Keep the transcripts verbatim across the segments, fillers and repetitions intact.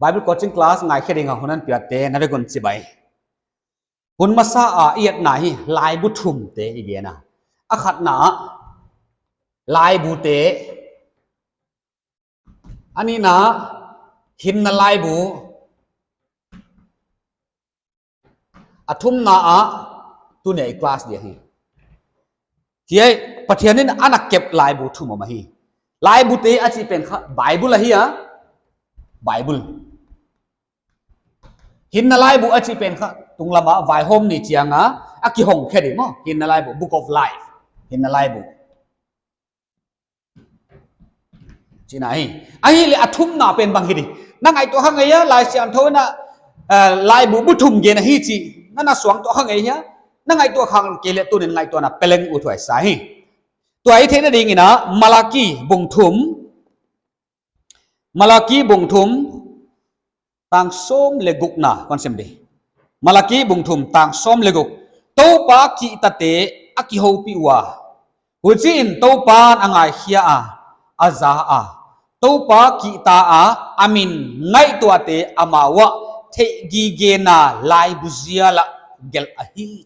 Bible coaching class ngaikhe ding a hun hon piakte na vek un chibai. Hun masa a i etna hi laibu thumte i gen a. A khatna ah laibute, a nihna hinna laibu, a thumna ah tuni a i class dia hi. Hiai Pathian in ana kep laibu thum om ahi. Laibute a chih pen kha Bible ahi a. Bible. Hinna laibu a chih pen kha tunglam a vaihawm ni chiang a a kihong khe di maw. Hinna laibu, Book of Life. Hinna laibu chihna hi. Ahihleh a thumna pen bang hi di? Na ngaihtuah kha ngei hia, Laisiangthou in a, eh, laibu bu thum gen ahi chih na na suangtuah kha ngei hia? Na ngaihtuah kha ngei kei leh tunin ngaihtuahna peleng uthuai sa hi. Tua i theihna dingin a Malaki bung thum, Malaki bung thum, tang sawm leh gukna kon sim di. Malaki bung thum tang sawm leh guk. Toupa kihtate a kihoupih ua, huchiin Toupan a ngaikhia a, a za a, Toupa kihta a, a min ngaihtuahte amau ah theihgigena laibu zia lah gelh ahi.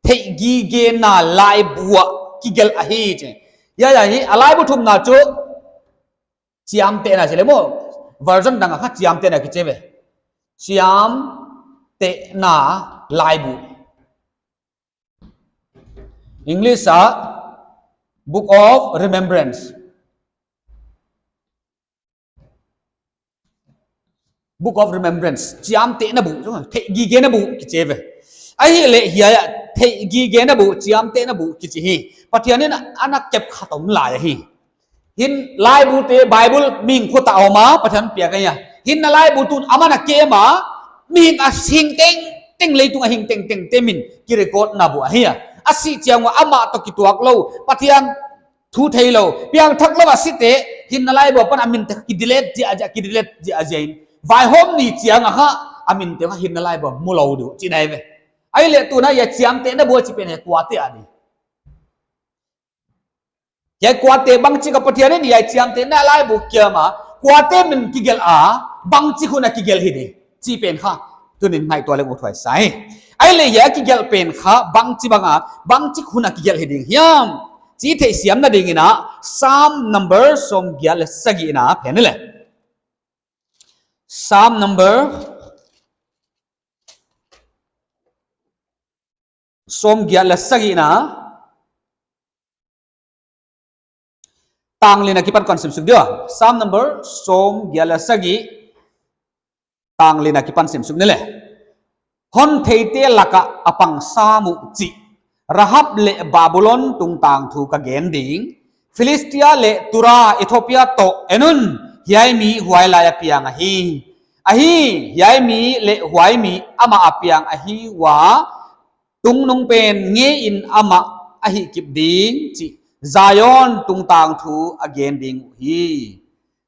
Theihgigena laibu ah kigelh ahi chi. Hiai, hiai hi a laibu thumna chu chiamtehna chi leh maw. Version dang a kha chiamtehna kichi ve. Chiamtehna laibu. English ah Book of Remembrance. Book of Remembrance, chiamtehna bu, theihgigena bu kichi ve. Ahihleh hiai ah theihgigena bu, chiamtehna bu kichi hi. Pathian in ana kep khat om lai ahi. Hin laibute Bible mihing khut a om a, Pathian piak ahi a. Hinna laibu tuh aman a kem a, mihing a hing tengteng, leitung a hing tengtengte min kirecordna bu ahi a. A sih chiang ua amah toh kituak lou, Pathian thu theilou, piangthak lou a site, hinna laibu apan a minte kidelete ziahziah, kidelete ziahziah in, vaihawm ni chiang a kha a minte kha hinna laibu ah mu lou di uh chihna ve. Ahihleh tuin hiai chiamtehna bu a chih pen hiai kuate a di? Hiai kuate bangchik a Pathian in hiai chiamtehna laibu kiam a, kuate min kigelh a, bangchik hun a kigelh hi di chih pen kha tunin ngaihtuah leng uthuai sa hi. Ahihleh hiai kigelh pen kha bangchibang a, bangchik hun a kigelh hi ding hiam chih theihsiamna dingin a Psalm number sawmgiat leh sagihna phen ni leh. Psalm number sawmgiat leh sagihna, tang lina kipan kon sim suk di uh. Psalm number sawmgiat leh sagih, tang lina kipan sim suk ni leh. Hon theite lak ah a pang sam uh chih Rahab leh Babulon tungtang thu ka gen ding. Philistia leh Tura, Ethiopia toh en un, hiai mi huailai a piang ahi. Ahi, hiai mi leh huai mi amah a piang ahi ua, tungnungpen ngeiin amah a hihkip ding chih Zion tungtang thu a gen ding uhi.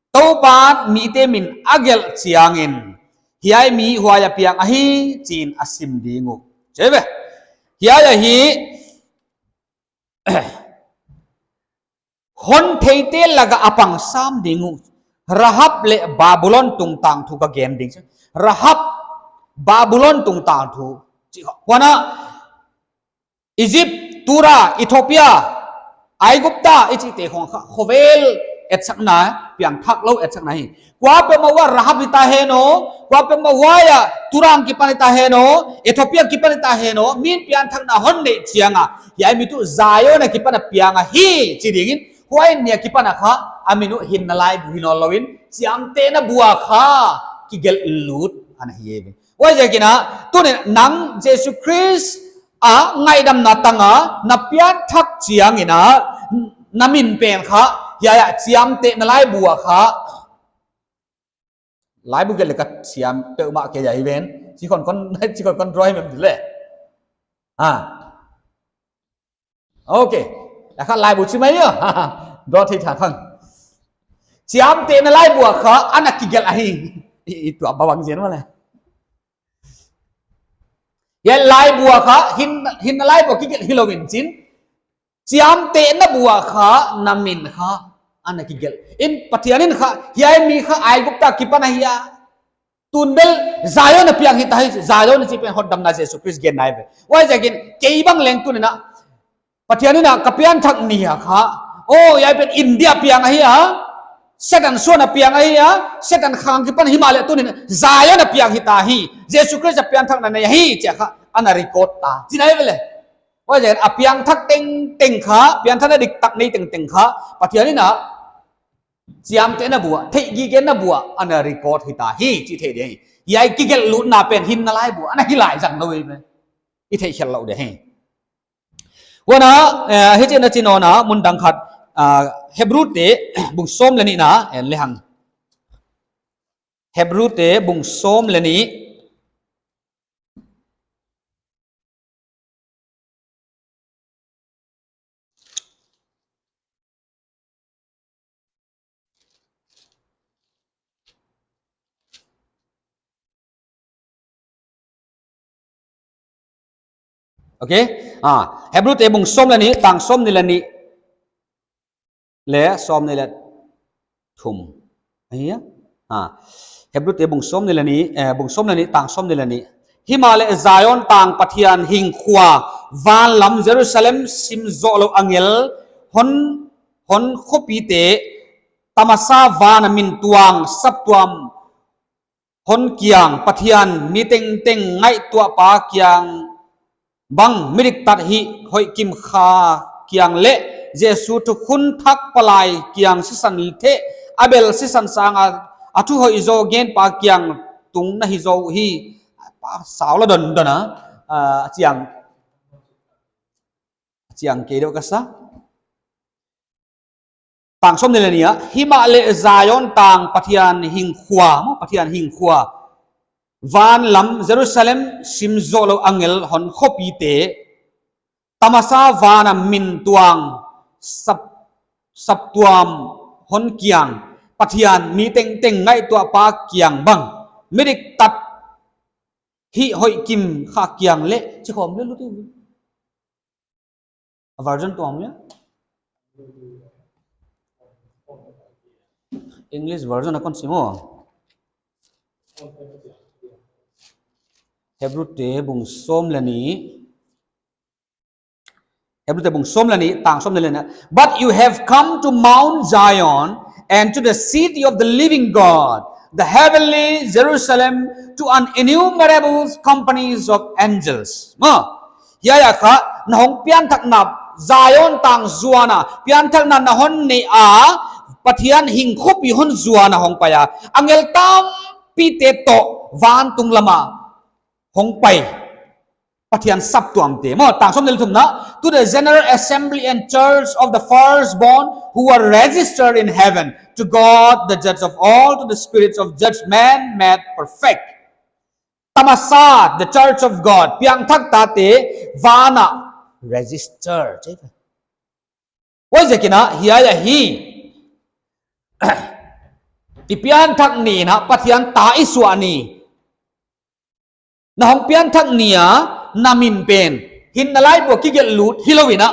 Toupan mite min a gelh chiangin, hiai mi huai a piang ahi chiin a sim ding uh. Chi ve. Hiai ahi, hon theite lak ah a pang sam ding uh. Rahab leh Babulon tungtang thu ka gen ding. Rahab, Babulon tungtang thu. Huan a Egypt, Tura, Ethiopia, Aigupta i chihte khong kha khovel etsakna, piangthak lou etsakna hi. Kuapeuhmah huai Rahab hita hen aw, kuapeuhmah huai a Tura kipan hita hen aw, Ethiopia kipan hita hen aw, min pianthakna hon neih chiang a, hiai mi tuh Zion a kipan a piang ahi chi dingin, huai ni a kipan a kha a min uh hinna laibu hi nawnlou in, chiamtehna bu a kha kigelh lut ana hi ve. Huaiziakin a, tunin nang Jesu Khrist a ngaihdamna tang a na pianthak chiangin a, na min pen kha hiai a chiamtehna laibu a kha, laibu gelh leh ka chiam peuhmah kei a hi ven. Chi khong kon, chi khong kon draw hi mem di leh. Ah. Ok. A kha laibu chi mai a. Draw thei tha khang. Chiamtehna laibu a kha ana kigelh ahi. I, i tua bawang zen male. Hiai laibu a kha hin, hinna laibu kigelh hilou in chin. Chiamtehna bu a kha na min kha Ana kigelh. In Pathian in kha, hiai mi kha Aigupta akipan ahi a. Tun bel Zion a piang hita hi, Zion chih pen hotdamna Jesu Khrist genna ahi ve. Huaiziakin kei bang leng tuni'n a, Pathian in a ka pianthak ni a kha, oh, hiai pen India piang ahi a, Satan suan a piang ahi a, Satan khang akipan, himahleh tuni'n Zion a piang hita hi, Jesu Khrist a pianthakna nei ahi, chi a kha, ana record ta. Chihna ahi ve le. Huaiziakin a piangthak tengteng kha, pianthakna diktak nei tengteng kha, Pathian in a chiamtehna bua, theihgigena bua, ana record hita hi, chi thei di hi. Hiai kigelh lutna pen hinna laibu ana hi lai zang lou ve. I theihkhelh lou di hi. Huan a, eh, hichi'n a chi nawn a, mun dang khat, ah, Hebru te, bung sawm leh nihna, en lehang. Hebru te, bung sawm leh nih. Okay? Ah, Hebru te bung sawm leh nih, tang sawmnih leh nih leh sawmnih leh thum. Ahi a? Ah, Hebru te bung sawmnih leh nih, eh, bung sawm leh nih, tang sawmnih leh nih. Himahleh Zion tang Pathian hing khua, van lam Jerusalem sim zoh lou angel hon, hon khopite, tamasa van a min tuang saptuam hon kiang, Pathian mi tengteng ngaihtuahpa kiang bang, midiktat hih hoih kim kha kiang leh Jesu thukhun thak palai kiang sisan theh, Abel sisan sanga a thu hoih zaw genpa kiang tung na hi zaw hi. Pa sau la dondon a, ah, chiang, chiang kei deuh ka sa. Tang sawmnih leh nih ah, himahleh Zion tang Pathian hing khua, maw, Pathian hing khua, van lam Jerusalem sim zoh lou angel hon khopite, tamasa van a min tuang sap, saptuam hon kiang, Pathian mi tengteng ngaihtuahpa kiang bang, midiktat hih hoih kim kha kiang leh, chi khawm leh lut i. A version tuam ia? English version a kon sim aw. Hebru te bung sawm leh nih. Hebru te bung sawm leh nih, tang sawmnih leh nih. But you have come to Mount Zion and to the city of the living God, the heavenly Jerusalem, to an innumerable companies of angels. Maw, hiai ah kha, na hong pianthakna Zion tang zuan a, pianthakna na hon nei a, Pathian hing khopi hon zuan a hong pai a, angel tampite toh vantung lam a hong pai Pathian saptuamte. Maw, tang sawmnih leh thumna, to the general assembly and church of the firstborn who are registered in heaven, to God, the judge of all, to the spirits of just men made perfect. Tamasa, the church of God, piangthak tate, van a register. Huaiziakin a, hiai ahi. I pianthak ni in a, Pathian ta i suah ni. Na hong pianthak ni a, na min pen hinna laibu a kigelh lut hilou in a,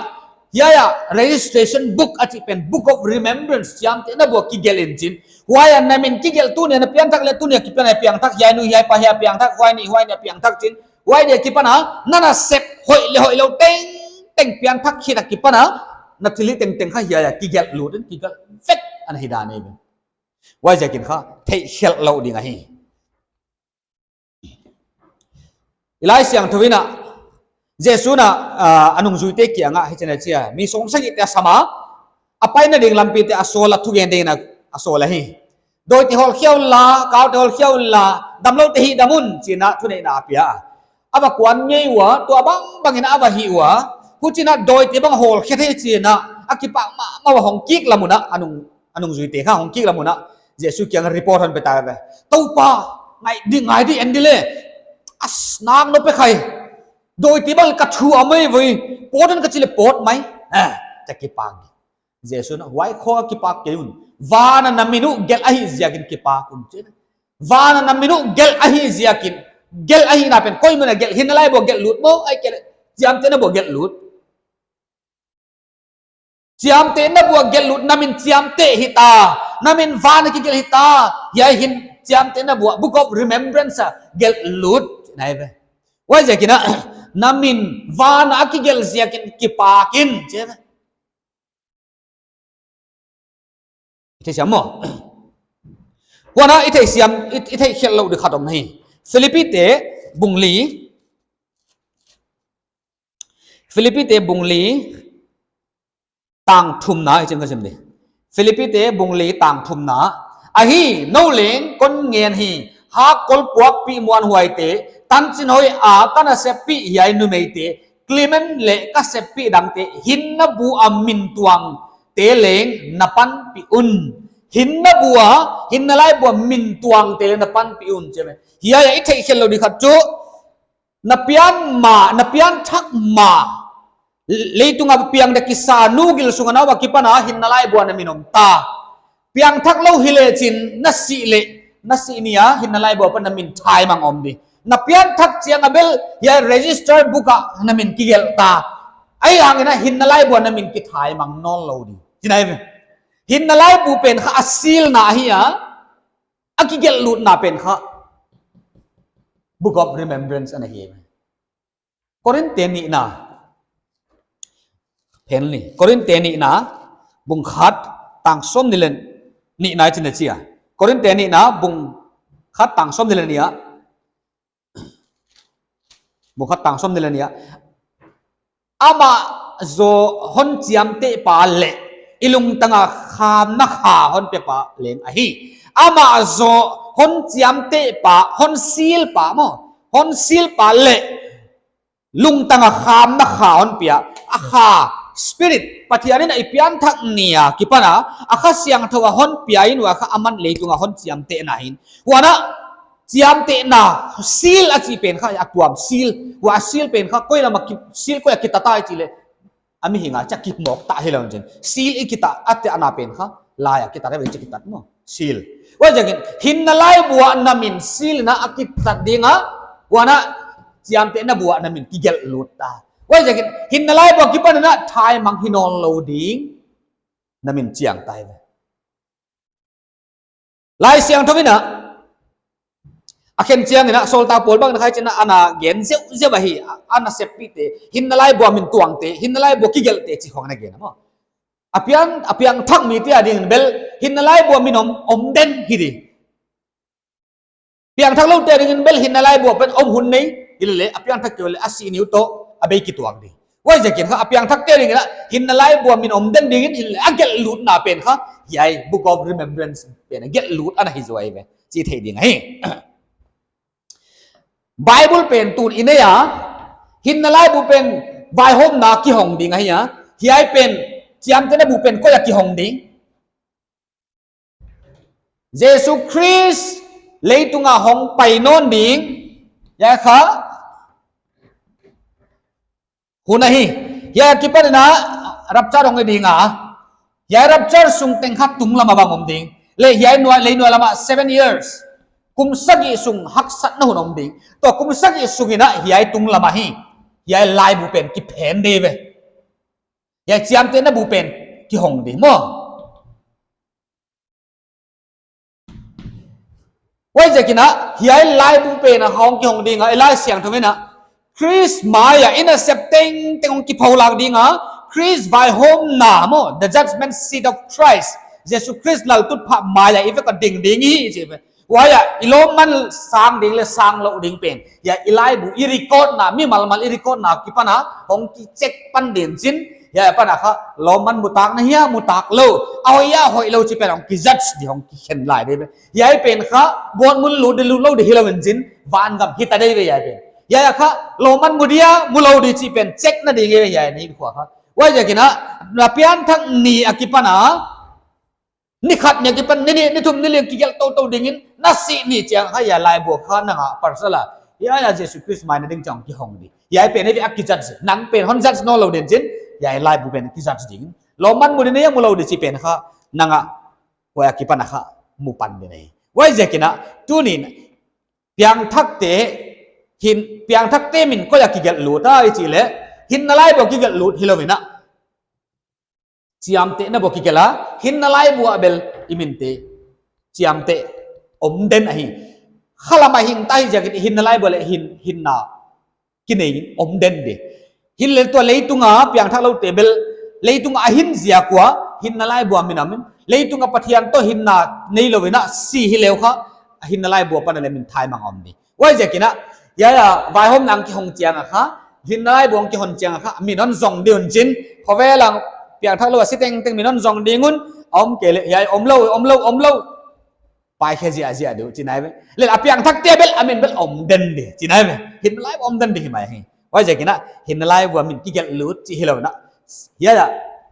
hiai ah registration book a chih pen, Book of Remembrance, chiamtehna bu a kigelh in chin. Huai ah na min kigelh, tuni a na pianthak leh tuni a kipan a piangthak, hiai nu hiai pa hiai a piangthak, huai ni huai ni a piangthak chin. Huai ni a kipan a, na nasep hoih leh hoihlou tengteng pianthak khit a kipan a, na thilhih tengteng kha hiai ah kigelh lut in, kigelh vek ana hi dan ahi. Huaiziakin kha, theihkhelh lou ding ahi. I Laisiangthou in a, Jesu'n a, ah, a nungzuite kiang ah, hichi'n a chi a, mi sawmsagihte a sam a, a paina ding lampite a sawl a, thugen dingin a sawl ahi. Dawite hawlkhia unla, kaute hawlkhia unla, damloute hihdam un, chi'n a thuneihna a pia. A va kuan ngei ua, tua bangbang in a va hih ua, huchi'n a dawite bang hawlkhia thei chi'n a, a kipak mahmah ua hong kik lam un a, a nung, a nungzuite kha hong kik lam un a, Jesu kiang report hon pe ta ve. Toupa, ngai di, ngai di, en di leh. As, nak nou pe khai. Dawite bang ka thu a mai voi. Pawt un ka chi leh pawt mai. Eh, ta kipak. Jesu'n a, huai khawng a kipak kei un. Van a na min uh gelh ahih ziakin kipak un, chi'n a. Van a na min uh gelh ahih ziakin. Gelh ahihna pen, koi mun a gelh, hinna laibu a gelh lut maw, ahihkeileh chiamtehna bu a gelh lut. Chiamtehna bua gelhlut, na min chiamteh hita, na min van a kigelh hita. Hiai hin chiamtehna bua, Book of Remembrance a gelhlut na hi ve. Huaiziakin a, na min van a kigelh ziakin kipak in, chi ve. I theisiam maw? Huan a i theisiam, i, i theikhelh louh di khat om hi. Philippite bung li, Philippite bung li tang thumna i chin ka sim di. Philippite bung li tang thumna. Ahi, nou leng kon ngen hi, hakkol puakpih muanhuaite, tanchinhoih a ka naseppih hiai numeite, Klement leh ka seppih dangte, hinna bua min tuangte leng na panpih un. Hinna bua, hinna laibua min tuangte leng na panpih un, chi ve. Hiai a i theikhelh louh di khat chu, na pian ma, na pianthak ma, leitunga piang dia kisa nu gil sunga na om a kipan a hinna laibua na min om ta. Piangthak lou hi lechin na sih leh, na sih ni a hinna laibua apan na min thaimang om di. Na pianthak chiang a bel hiai register book ah na min kigelh ta. Ahihhangin a hinna laibua na min kithaimang nawnlou di, chi na hi ve. Hinna laibu pen kha a sealna ahi a, a kigelhlutna pen kha Book of Remembrance ana hi. Korinte nihna. Phen li. Korinte nihna, bung khat, tang sawmnih leh nihna i chin a chi a. Korinte nihna, bung khat, tang sawmnih leh nih a. Bung khat, tang sawmnih leh nih a. Amah zaw hon chiamtehpa leh, i lungtanga khamna kha hon pepa leng ahi. Amah zaw hon chiamtehpa, hon sealpa maw, hon sealpa leh, lungtanga khamna kha hon pia, a kha, spirit, Pathianin a i pianthak ni a kipan a, a Kha Siangthou a hon pia in, huai kha aman leitunga hon chiamtehna hi. Huan a, chiamtehna, seal a chih pen kha, a tuam seal, huai seal pen kha, koi lama ki, seal koi a kitat ta i chih leh, a mihing a chia kimawk ta hilou in chin. Seal i kitat, a tehna pen kha, lai a kitat, a ve chia kitat maw. Seal. Huaiziakin, hinna laibua na min seal in a kitat ding a, huan a chiamtehna bua na min kigelhlut ta. Huaiziakin, hinna laibua kipan in a thaimang hi nawnlou ding, na min chiang ta hi ve. Laisiangthou in a, a khen chiangin a, sawltak Paul bang na khai chin a, ana gen zeuhzeuh ahi, a, a naseppihte, hinna laibua min tuangte, hinna laibua kigelhte chih khong ana gen a maw. A piang, a piangthak mite adingin bel, hinna laibua min om, om den hi di. Piangthak loute adingin bel hinna laibua pen om hun nei, hilele, a piangthak kei uleh, a sih ni uh toh, a bei kituak di. Huaiziakin kha, a piangthakte adingin a, hinna laibua min om den dingin, hilele, a gelhlutna pen kha, hiai Book of Remembrance pen, a gelhlut ana hi zaw ahi ve. Chi thei ding ahi. Bible pen tun i nei a, hinna laibu pen vaihawmna kihong ding ahi a, hiai pen, chiamtehna bu pen koi a kihong ding. Jesu Khrist leitunga hong pai nawn ding, hiai kha hun ahi. Hiai akipan in a rapture hong hi ding a. Hiai rapture sung teng kha tunglam a bang om ding. Leh hiai nuai, lei nuai lama seven years. Kum sagih sung haksatna hun om ding. Tua kum sagih sung in a hiai tunglam ahi. Hiai laibu pen kiphen di ve. Hiai chiamtehna bu pen kihong di maw. Huaiziakin a, hiai laibu pen a hong kihong ding a, i Laisiangthou in a, Khrist mai a i nasep tengteng hong kipholak ding a, Khrist vaihawmna maw, the judgment seat of Christ, Jesu Khrist laltutphah mai a i vek a ding ding hi, chi ve. Huai a, i lawmman sang ding leh sang lou ding pen. Hiai i laibu, i recordna, mimal mal i recordna akipan a, hong kicheck pan ding chin. Hiai apan a kha, lawmman mutak na hia, mutak lou. A hoih a, hoih lou chih pen hong kijudge di, hong kikhen lai di ve. Hiai pen kha, buan mun lut di lut lou di hilou in chin, vangam hita di ve hiai pen. Hiai a kha, lawmman mu dia, mu lou di chih pen, check na ding ve hiai ni khua kha. Huaiziakin a, na pianthak ni akipan a, ni khat ni akipan, ni nih, ni thum, ni li kigelh toutou dingin, na sih ni chiang kha hiai laibu kha nang a parcel a. Hiai a Jesu Khrist maina ding chiang kihong di. Hiai pen hiai a kijudge. Nang pen hon judge nawn lou ding chin, hiai laibu pen kijudge ding. Lawmman mu di na hia mu lou di chih pen kha, nang a, huai akipan a kha, mu pan di na hi. Huaiziakin a, tuni'n, piangthakte, hin, piangthakte min koi a kigelhlut a i chih leh, hinna laibu kigelhlut hilou in a. Chiamtehna bua kigelh a, hinna laibu ah bel i minte chiamteh om den ahi. Khalam a hing ta hi ziakin hinna laibu leh hin, hinna kinei om den di. Hinleh tua leitung a piangthakloute bel leitung a hin ziak ua hinna laibu a min om in, leitung a Pathian toh hinna neilou in a si hileh kha, hinna laibu apan a leh min thaimang om di. Huaiziakin a, hiai a vaihawmna hong kihong chiang a kha, hinna laibu hong kihong chiang a kha, min hon zong di un chin, khovel a piangthaklou a si tengteng min hon zong ding un, a om kei leh hiai omlou, omlou, omlou, paikhe ziahziah di uh chi nai ve. Leh a piangthakte bel a min bel om den di chi nai ve. Hinna laibu om den di hi mai hi. Huaiziakin a, hinna laibu a min kigelh lut chih hilou in a, hiai a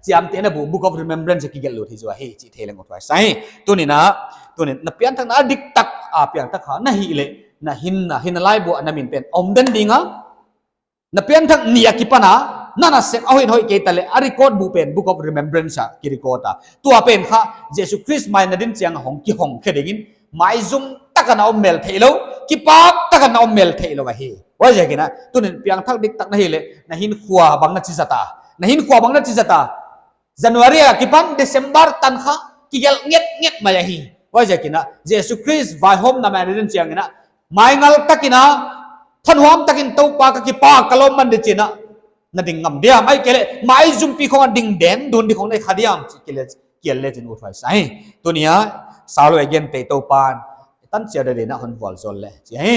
chiamtehna bu, Book of Remembrance a kigelh lut hi zaw hi chih thei leng uthuai sa hi. Tuni'n a, tuni'n na pianthakna diktak a piangthak kha na hih leh, na hinna, hinna laibu a na min pen om den ding a, na pianthak ni akipan a na nasep a hoih hoih kei ta leh a record bu pen Book of Remembrance a ki record a, tua pen kha Jesu Khrist mai na din chiang a hong kihong khe ding in, maizum tak a na om mel theilou, kipak tak a na om mel theilou ahi. Huaiziakin a, tuni'n piangthak diktak na hih leh na hinkhua bang na chi zat a, na hinkhua bang na chi zat a, January akipan December tan kha kigelh ngetnget mai ahi. Huaiziakin a, Jesu Khrist vaihawmna mai na din chiang in a, maingal tak in a, thanuam tak in Toupa ka kipak ka lawm man di chi in a, na ding ngam diam, ahihkeileh maizumpi khong a ding den dun di khong na hi kha diam chih kigelh, kigelh lechin uthuai sa hi. Tuni a, Saul a gentehte Toupa'n tan chiat a din a hon vualzawl leh chi hi.